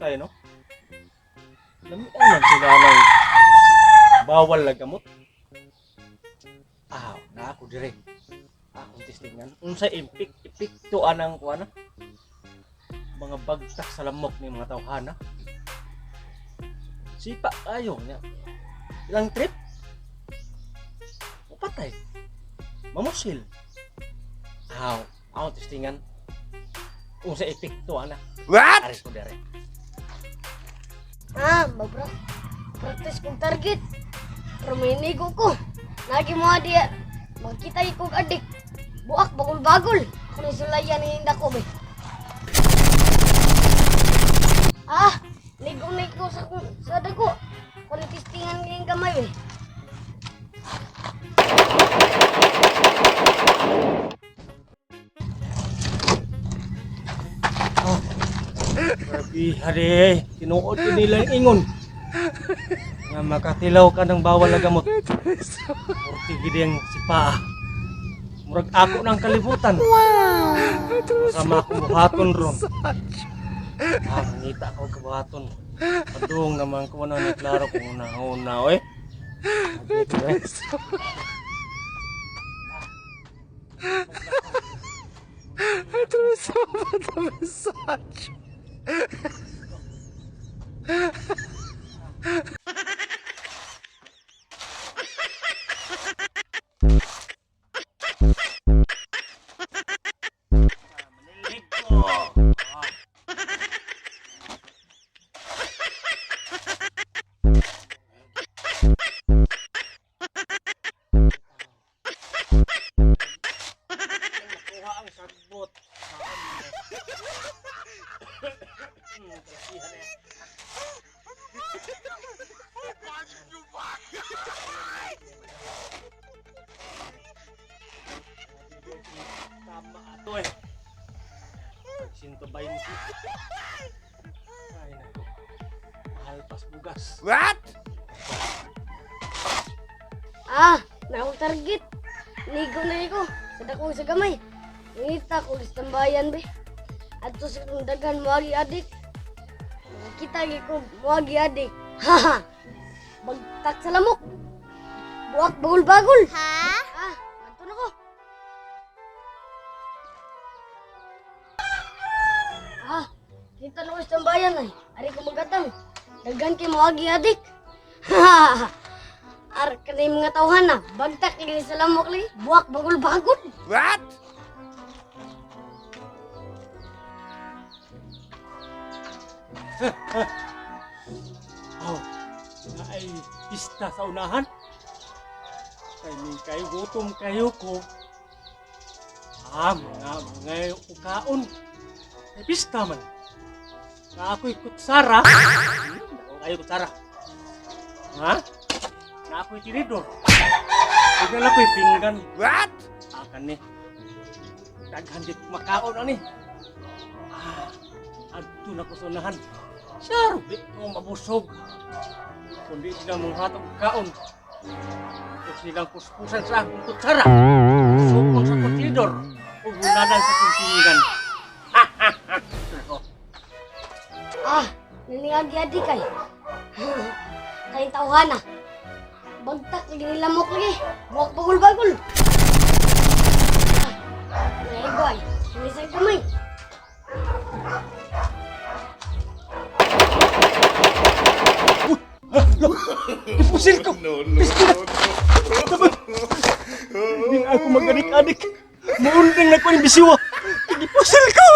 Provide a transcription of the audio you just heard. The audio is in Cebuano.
Patay, no? Lamian man sila ng bawal na gamot. Ah, na ako dire. Akong testingan. Unsa epekto anang kuan, mga bagtak sa lamok ni mga tawhana. Sipa kayo nya. Ilang trip? O patay. Mamusil. Aw, akong testingan. Unsa epekto ana. What? Ari ko dire. Ah, mabra. Practice kong target. Pero may nigo ko. Nagi mo diya. Magkita kong adik. Buak, bagol-bagol. Ako na sulayan ni hinda ko, be. Ah, nigo-nigo sa dago. Ako na testingan ngayong gamay, be. Grabe, hare. Tinuod ko nila yung ingon. Nga makatilaw ka ng bawal na gamot. Murti gid ang sipa. Murag ako ng kalibutan. Wow! Sama akong buhaton ron. Ah, mangita ako kabuhaton. Padung naman ko na ni klaro kung una-una, oy. Sabi ko, eh. Massage. Manilig ko. Ah. Nakuha ang sagbot. Kasihan eh. Tama ato eh. 120. Ay nako. Mahal pas bugas. What? Ah, na akong target. Nigo na ko. Sa dako sa gamay. Ngita ko tambayan be. Adto sa kong daghan moagi adik. Kita gi ko moagi adik. Haha. Bagtak sa lamok. Buak bagol-bagol. Ha? Ah, adto na ko. Ah, kita na ko sa tambayan ay. Ari ko magatang. Daghan kay moagi adik. Haha. Ar kanay mga tawhan na, bagtak lagi sa lamok lagi, buwak bagol-bagol. What? Oh, na ay pista sa unahan. Kay ni kayo gutom kayo ko. Ah, mga ukaon. May pista man. Na ako'y kutsara. Ako kayo kutsara. Ha? Na ako'y tinidor. Tignan ako'y pinggan. What? Akan ni. Daghan di ko makaon ani. Ah, adto na ko sa unahan. Sure, di ko mabusog. Kundi sila mong hatag kaon. Kung silang kuskusan sa akong kutsara. Sukon sa kutidor. Ug hunanan sa akong pinggan. Nako. Ah, naningagi adi kay. Kay tawhan na. Bagtak lagi ni lamok lagi, buwak bagol-bagol. Ah, naigo ay, sumisang kamay. Ipusil ko! No, no, no. Hindi na ako maganik-anik. Muundang na ko ng bisiwa. Ipusil ko!